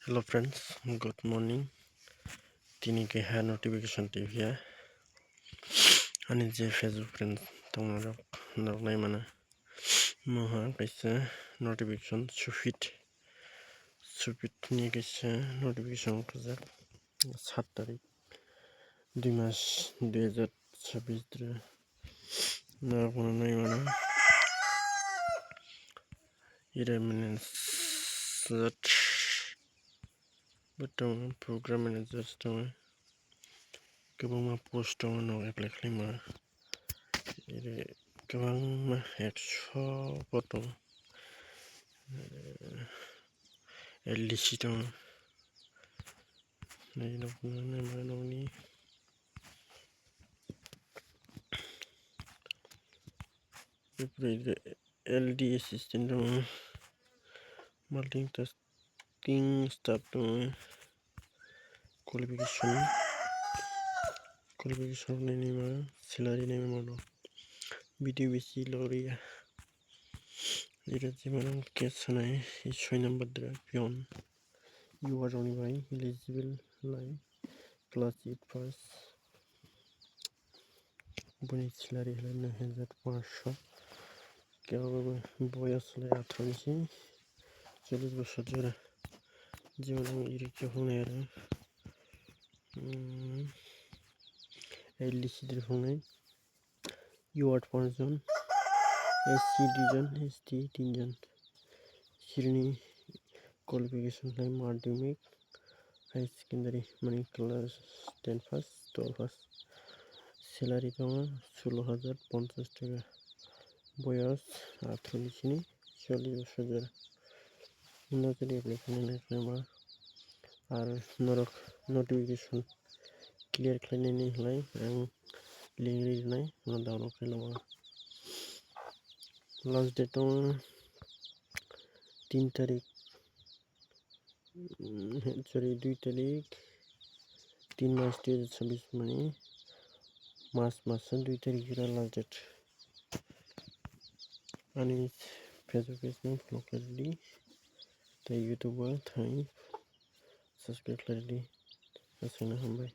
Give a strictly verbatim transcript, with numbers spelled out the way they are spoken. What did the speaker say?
Hello friends, good morning. Tini keha notification twi phiya. Ani je Facebook friend tongmarok norok nai mano. Moha kaisa notification sufit. Sufit ni kaisa notification khajak. Sat tarik, dui mas, dui hajar chabbish dre. Norok no nai mano. Ire manager bo tongo, program manager tongo. Kwbangma post tongo, no apply khlaima. Ire kwbangma ekso bo tongo. L D C tongo. Nai nokni, nai mano nokni. L D assistant tongo. Multitasking staff tongo. Qualification, qualification nai nai mano, salary nai mano. B D B C logriya. Ire jemon case sanai, soi number dra peon. Yuwa rokni bai eligible lai class eight pass. Boni salary hwlai nine hajar pansho. Kebo boyos hwlai atharo ni simi chollish bosor jora. Jemon ang iri khe hwnwi aro, mm, L D C dri hwnwi. Yuwa paanch jon, S C dui jon, S T tin jon. Sirini qualification khlai madhyamik, high secondary, mani class ten pass, twelve pass. Salary tongo sulo hajar ponchash taka. Boyos atharo ni sini chollish bosor jora. Hwnba jodi apply khainani khe ba ar norok notification clear khlainani hwnlai ang link rinai, no download khlai lama. Last date tongo tin tarik, mm, sorry, dui tarik, tin mas dui hajar chabbish mani mas, mas dui tarik jora last date. Ani Facebook page no follow khlaidi, tei YouTube o thangwi subscribe khlaidi. Aswkno hambai.